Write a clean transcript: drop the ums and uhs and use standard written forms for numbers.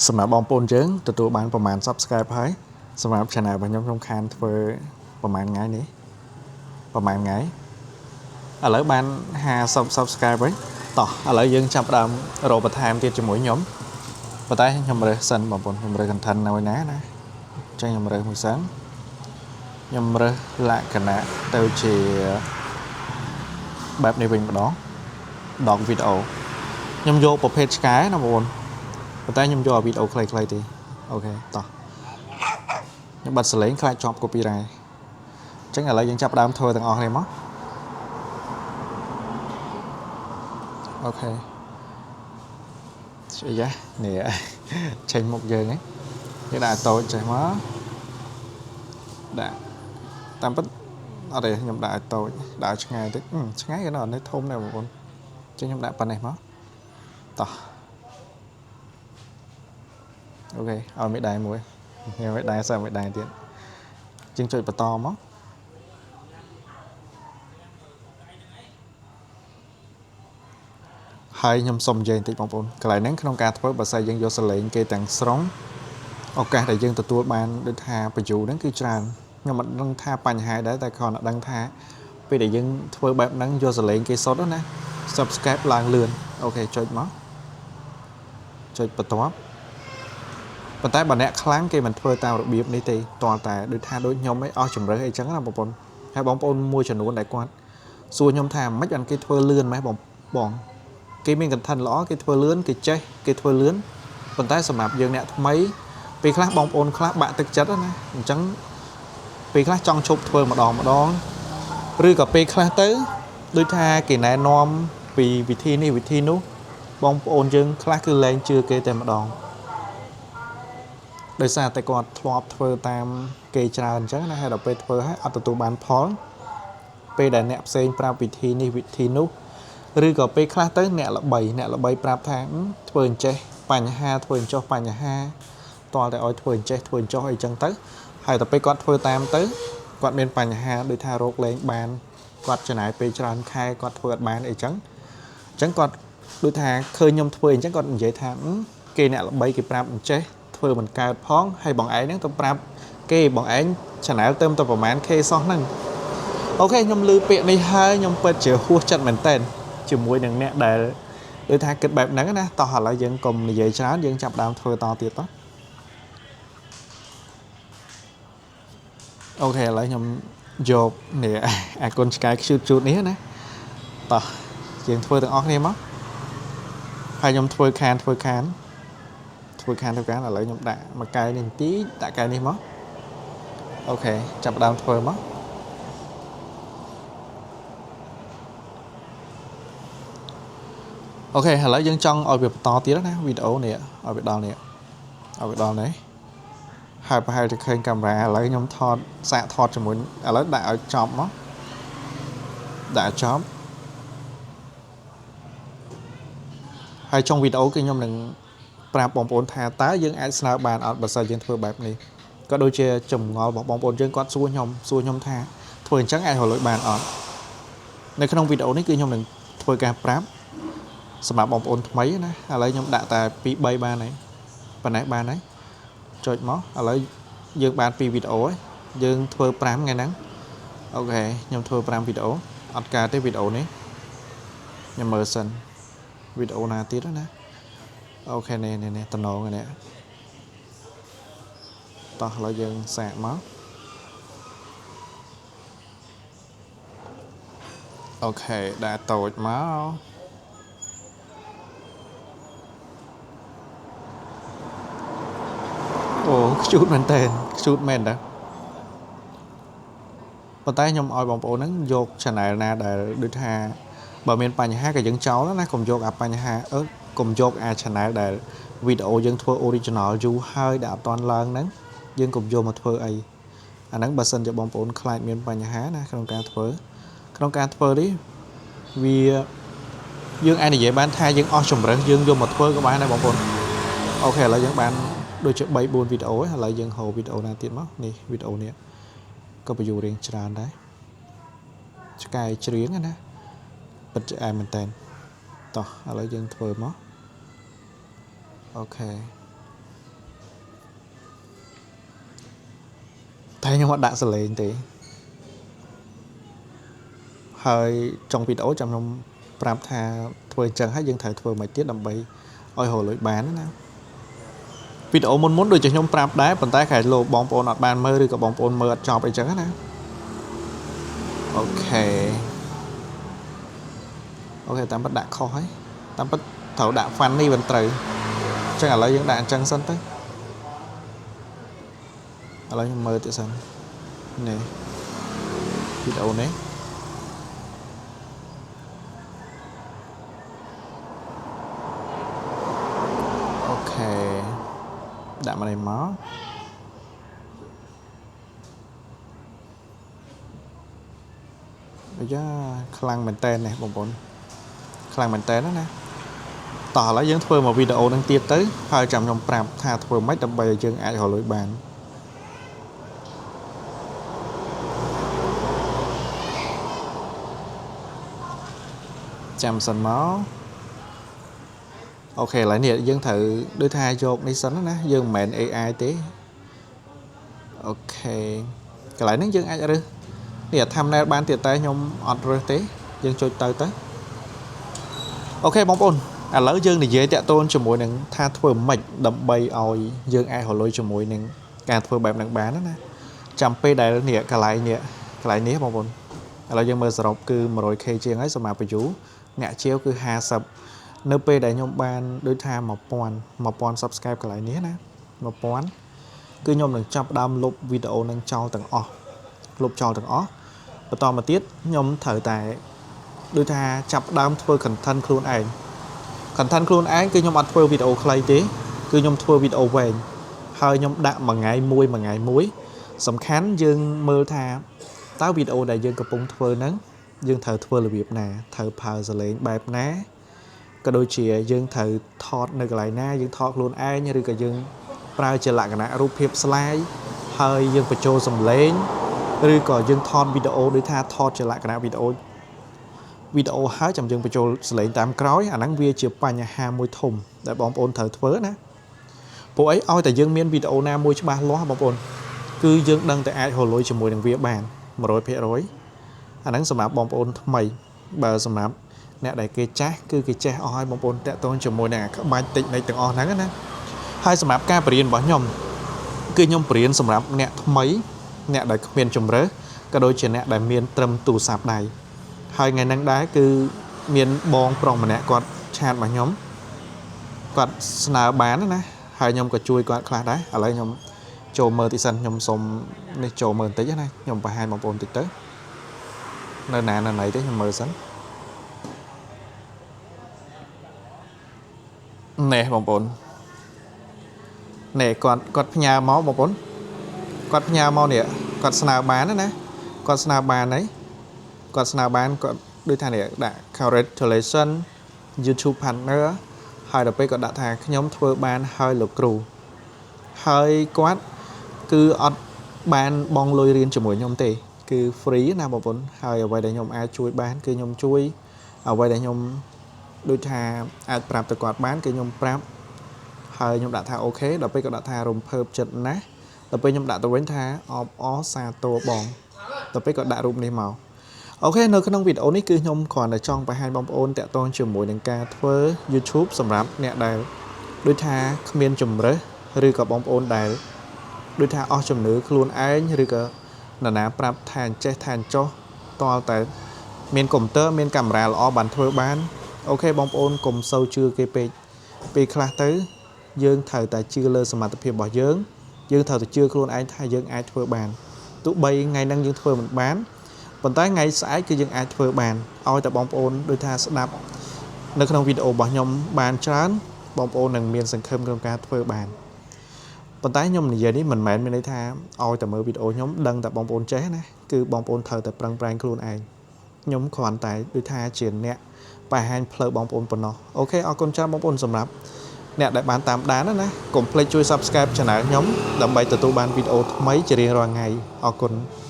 សម្រាប់បងប្អូនយើងទទួលបានប្រហែល Subscribe ហើយសម្រាប់ Channel របស់ខ្ញុំខ្ញុំខានធ្វើប្រហែលថ្ងៃនេះប្រហែលថ្ងៃឥឡូវបាន50 Subscribe ហើយតោះឥឡូវយើងចាប់ផ្ដើមរកបន្ថែមទៀតជាមួយខ្ញុំប៉ុន្តែខ្ញុំរើសសិនបងប្អូនខ្ញុំរើស content នៅណាណាអញ្ចឹងខ្ញុំរើសមួយសិនខ្ញុំរើសលក្ខណៈទៅជាបែបនេះវិញម្ដង dog video ខ្ញុំយកប្រភេទឆ្កែណាបងប្អូនប៉ុន្តែខ្ញុំយកវីដេអូខ្លីៗទេOK តោះខ្ញុំបិទសលេងខ្លាចជាប់ copyright អញ្ចឹងឥឡូវយើងចាប់ផ្ដើមធ្វើទាំងអស់គ្នាមក OK ស្អីយ៉ានេះចេញមុខយើងហ្នឹងយើងដាក់តូចចេះមកដាក់តាមពិតអត់ទេខ្ញុំដាក់ឲ្យតូចដាក់ឲ្យឆ្ងាយតិចឆ្ងាយក៏នៅនេះធំដែរបងប្អូនអញ្ចឹងខ្ញុំដាក់ប៉ុណ្ណេះមកតោះOK ឲ្យមេដៃមួយខ្ញុំមេដៃសើមេដៃទៀតជាងចុចបន្តមកហើយខ្ញុំសុំនិយាយបន្តិចបងប្អូនកន្លែងហ្នឹងក្នុងការធ្វើបើសិនយើងយកសលេងគេទាំងស្រុងឱកាសដែលយើងទទួលបានដូចថាបញ្យូហ្នឹងគឺច្រើនខ្ញុំមិនដឹងថាបញ្ហាដែរតែគ្រាន់តែដឹងថាពេលដែលយើងធ្វើបែបហ្នឹងយកសលេងគេសុទ្ធណា Subscribe ឡើងលឿន OK ចុចមកចុចបន្ទាប់ប៉ុន្តែបើអ្នកខ្លាំងគេមិនធ្វើតាមរបៀបនេះទេតលតែដូចថាដូចខ្ញុំឯងអស់ជំរើសអីចឹងណាបងប្អូនហើយបងប្អូនមួយចំនួនដែលគាត់សួរខ្ញុំថាមិនបានគេធ្វើលឿនម៉េះបងបងគេមាន content ល្អគេធ្វើលឿនគេចេះគេធ្វើលឿនប៉ុន្តែសម្រាប់យើងអ្នកថ្មីពេលខ្លះបងប្អូនខ្លះបាក់ទឹកចិត្តណាអញ្ចឹងពេលខ្លះចង់ឈប់ធ្វើម្ដងម្ដងឬក៏ពេលខ្លះទៅដូចថាគេណែនាំពីវិធីនេះវិធីនោះបងប្អូនយើងខ្លះគឺលែងជឿគេតែម្ដងដោយសារតែគាត់ធ្លាប់ធ្វើតាមគេច្រើនអញ្ចឹងណាហើយដល់ពេលធ្វើហើយអត់ទទួលបានផលពេលដែលអ្នកផ្សេងប្រាប់វិធីនេះវិធីនោះឬក៏ពេលខ្លះទៅអ្នកល្បីអ្នកល្បីប្រាប់ថាធ្វើអញ្ចេះបញ្ហាធ្វើអញ្ចោះបញ្ហាតលតែឲ្យធ្វើអញ្ចេះធ្វើអញ្ចោះអីចឹងទៅហើយដល់ពេលគាត់ធ្វើតាមទៅគាត់មានបញ្ហាដូចថារោគលែងបានគាត់ចំណាយពេលច្រើនខែគាត់ធ្វើអត់បានអីចឹងអញ្ចឹងគាត់ដូចថាឃើញខ្ញុំធ្វើអញ្ចឹងគាត់និយាយថាគេអ្នកល្បីគេប្រាប់អញ្ចេះធ្វើមិនកើតផងហើយបងឯងហ្នឹងទៅប្រាប់គេបងឯង channel ទៅតែប្រហែល K សោះហ្នឹង OK ខ្ញុំឮពាក្យនេះហើយខ្ញុំពិតជាហួសចិត្តមែនតើជាមួយនឹងអ្នកដែលដូចថាគិតបែបហ្នឹងណាតោះឥឡូវយើងកុំនិយាយច្រើនយើងចាប់ដើមធ្វើតទៀតតោះOK ឥឡូវខ្ញុំយកនេះអាគុណឆ្កែខ្ជូតជូតនេះណាតោះយើងធ្វើទាំងអស់គ្នាមកហើយខ្ញុំធ្វើខានធ្វើខានធ្វើខានធ្វើខានឥឡូវខ្ញុំដាក់មួយកែវនេះបន្តិចដាក់កែវនេះមក OK ចាប់ដើមធ្វើមក OK ឥឡូវយើងចង់ឲ្យវាបន្តទៀតណាវីដេអូនេះឲ្យវាដល់នេះឲ្យវាដល់នេះហើយប្រហែលជាឃើញកាមេរ៉ាឥឡូវខ្ញុំថតសាកថតជាមួយឥឡូវដាក់ឲ្យចប់មកដាក់ឲ្យចប់ហើយចុងវីដេអូគឺខ្ញុំនឹងប្រាប់បងប្អូនថាតើយើងអាចស្នើបានអត់បើសិនយើងធ្វើបែបនេះក៏ដូចជាចម្ងល់របស់បងប្អូនយើងគាត់សួរខ្ញុំសួរខ្ញុំថាធ្វើអញ្ចឹងអាចរកលុយបានអត់នៅក្នុងវីដេអូនេះគឺខ្ញុំនឹងធ្វើការប្រាប់សម្រាប់បងប្អូនថ្មីណាឥឡូវខ្ញុំដាក់តែ2 3បានហើយប៉ុណ្ណេះបានហើយចុចមកឥឡូវយើងបាន2វីដេអូហើយយើងធ្វើ5ថ្ងៃហ្នឹង OK ខ្ញុំធ្វើ5វីដេអូអត់កើតទេវីដេអូនេះខ្ញុំមើលសិនវីដេអូណាទៀតណាOK នេះនេះនេះតំណងនេះតោះឥឡូវយើងសាកមក OK ដាក់តូចមកអូខ្ជូតមែនតើខ្ជូតមែនតើប៉ុន្តែខ្ញុំឲ្យបងប្អូនហ្នឹងយក channel ណាដែលដូចថាបើមានបញ្ហាក៏យើងចោលណាកុំយកអាបញ្ហាអឺកុំយកអា channel ដែលវីដេអូយើងធ្វើ original យូរហើយដែលអត់ទាន់ឡើងហ្នឹងយើងកុំយកមកធ្វើអីអាហ្នឹងបើសិនជាបងប្អូនខ្លាចមានបញ្ហាណាក្នុងការធ្វើក្នុងការធ្វើនេះវាយើងអាចនិយាយបានថាយើងអស់ជំរើសយើងយកមកធ្វើក៏បានដែរបងប្អូន OK ឥឡូវយើងបានដូចជា3 4វីដេអូឥឡូវយើងហៅវីដេអូណាទៀតមកនេះវីដេអូនេះក៏បញ្យូររៀងច្រើនដែរឆ្កែច្រៀងណាពិតជាអែមមែនតើតោះឥឡូវយើងធ្វើមក OK ខ្ញុំអត់ដាក់សំឡេងទេហើយចុងវីដេអូចាំខ្ញុំប្រាប់ថាធ្វើអញ្ចឹងហើយយើងត្រូវធ្វើមិនទៀតដើម្បីឲ្យរកលុយបានណាវីដេអូមុនមុនដូចជាខ្ញុំប្រាប់ដែរប៉ុន្តែខែលោកបងប្អូនអត់បានមើលឬក៏បងប្អូនមើលអត់ចប់អីចឹងណាOK OK តាមពិតដាក់ខុសហើយតាមពិតត្រូវដាក់ funny មិនត្រូវអញ្ចឹងឥឡូវយើងដាក់អញ្ចឹងសិនទៅឥឡូវខ្ញុំមើលទៀតសិននេះវីដេអូនេះOK ដាក់មកនេះមកអាយ៉ាខ្លាំងមែនតើនេះបងប្អូនខ្លាំងមែនតើណាតោះឥឡូវយើងធ្វើមកវីដេអូនឹងទៀតទៅហើយចាំខ្ញុំប្រាប់ថាធ្វើម៉េចដើម្បីឲ្យយើងអាចរកលុយបានចាំសិនមក OK ឥឡូវនេះយើងត្រូវដូចថាយកនេះសិនណាយើងមិនមែន AI ទេOK កន្លែងហ្នឹងយើងអាចរើសនេះ thumbnail បានទៀតតែខ្ញុំអត់រើសទេយើងចុចទៅទៅOK បងប្អូនឥឡូវយើងនិយាយតាក់ទងជាមួយនឹងថាធ្វើម៉េចដើម្បីឲ្យយើងអាចរកលុយជាមួយនឹងការធ្វើបែបហ្នឹងបានណាចាំពេលដែលនេះកន្លែងនេះកន្លែងនេះបងប្អូនឥឡូវយើងមើលសរុបគឺ 100K ជាងហើយសម្រាប់ view អ្នកជាវគឺ50នៅពេលដែលខ្ញុំបានដូចថា1000 1000 subscribe កន្លែងនេះណា1000គឺខ្ញុំនឹងចាប់ដើមលុបវីដេអូនឹងចោលទាំងអស់លុបចោលទាំងអស់បន្តមកទៀតខ្ញុំត្រូវតែដូចថាចាប់ដើមធ្វើ content ខ្លួនឯង content ខ្លួនឯងគឺខ្ញុំអត់ធ្វើវីដេអូខ្លីទេគឺខ្ញុំធ្វើវីដេអូវែងហើយខ្ញុំដាក់មួយថ្ងៃមួយមួយថ្ងៃមួយសំខាន់យើងមើលថាតើវីដេអូដែលយើងកំពុងធ្វើហ្នឹងយើងត្រូវធ្វើរបៀបណាត្រូវប្រើសំឡេងបែបណាក៏ដូចជាយើងត្រូវថតនៅកន្លែងណាយើងថតខ្លួនឯងឬក៏យើងប្រើជាលក្ខណៈរូបភាព slide ហើយយើងបញ្ចូលសំឡេងឬក៏យើងថតវីដេអូដូចថាថតជាលក្ខណៈវីដេអូវីដេអូហើយចាំយើងបញ្ចូលសំឡេងតាមក្រោយអាហ្នឹងវាជាបញ្ហាមួយធំដែលបងប្អូនត្រូវធ្វើណាពួកអីឲ្យតែយើងមានវីដេអូណាមួយច្បាស់លាស់បងប្អូនគឺយើងដឹងតែអាចរកលុយជាមួយនឹងវាបាន100%អាហ្នឹងសម្រាប់បងប្អូនថ្មីបើសម្រាប់អ្នកដែលគេចាស់គឺគេចេះអស់ហើយបងប្អូនតាក់ទងជាមួយនឹងក្បាច់តិចនិចទាំងអស់ហ្នឹងណាហើយសម្រាប់ការបរៀនរបស់ខ្ញុំគឺខ្ញុំបរៀនសម្រាប់អ្នកថ្មីអ្នកដែលគ្មានជំរើសក៏ដូចជាអ្នកដែលមានត្រឹមទូរស័ព្ទដៃហើយថ្ងៃហ្នឹងដែរគឺមានបងប្រុសម្នាក់គាត់ chat មកខ្ញុំគាត់ស្នើបានណាហើយខ្ញុំក៏ជួយគាត់ខ្លះដែរឥឡូវខ្ញុំចូលមើលតិចសិនខ្ញុំសុំនេះចូលមើលបន្តិចណាខ្ញុំបង្ហាញបងប្អូនតិចទៅនៅណានៅណីទេខ្ញុំមើលសិននេះបងប្អូននេះគាត់គាត់ផ្ញើមកបងប្អូនគាត់ផ្ញើមកនេះគាត់ស្នើបានណាគាត់ស្នើបានហើយគាត់ស្នើបានគាត់ដូចថានេះដាក់ congratulation YouTube partner ហើយដល់ពេលគាត់ដាក់ថាខ្ញុំធ្វើបានហើយលោកគ្រូហើយគាត់គឺអត់បានបងលុយរៀនជាមួយខ្ញុំទេគឺ free ណាបងប្អូនហើយអ្វីដែលខ្ញុំអាចជួយបានគឺខ្ញុំជួយអ្វីដែលខ្ញុំដូចថាអាចប្រាប់ទៅគាត់បានគឺខ្ញុំប្រាប់ហើយខ្ញុំដាក់ថាOK ដល់ពេលគាត់ដាក់ថារំភើបចិត្តណាស់ដល់ពេលខ្ញុំដាក់ទៅវិញថាអបអរសាទរបងដល់ពេលគាត់ដាក់រូបនេះមក OK នៅក្នុងវីដេអូនេះគឺខ្ញុំគ្រាន់តែចង់បង្ហាញបងប្អូនតាក់ទងជាមួយនឹងការធ្វើ YouTube សម្រាប់អ្នកដែលដូចថាគ្មានជំរើសឬក៏បងប្អូនដែលដូចថាអស់ជំនឿខ្លួនឯងឬក៏នរណាប្រាប់ថាអញ្ចេះថាអញ្ចោះតលតែមានកុំព្យូទ័រមានកាមេរ៉ាល្អបានធ្វើបាន OK បងប្អូនកុំសូវជឿគេពេកពេលខ្លះទៅយើងត្រូវតែជឿលើសមត្ថភាពរបស់យើងយើងត្រូវតែជឿខ្លួនឯងថាយើងអាចធ្វើបានទោះបីថ្ងៃហ្នឹងយើងធ្វើមិនបានប៉ុន្តែថ្ងៃស្អែកគឺយើងអាចធ្វើបានឲ្យតែបងប្អូនដូចថាស្ដាប់នៅក្នុងវីដេអូរបស់ខ្ញុំបានច្រើនបងប្អូននឹងមានសង្ឃឹមក្នុងការធ្វើបានប៉ុន្តែខ្ញុំនិយាយនេះមិនមែនមានន័យថាឲ្យតែមើលវីដេអូខ្ញុំដឹងតែបងប្អូនចេះណាគឺបងប្អូនត្រូវតែប្រឹងប្រែងខ្លួនឯងខ្ញុំគ្រាន់តែដូចថាជាអ្នកបង្ហាញផ្លូវបងប្អូនប៉ុណ្ណោះOK អរគុណច្រើនបងប្អូនសម្រាប់អ្នកដែលបានតាមដានណាកុំភ្លេចជួយ Subscribe Channel ខ្ញុំដើម្បីទទួលបានវីដេអូថ្មីជារៀងរាល់ថ្ងៃអរគុណ។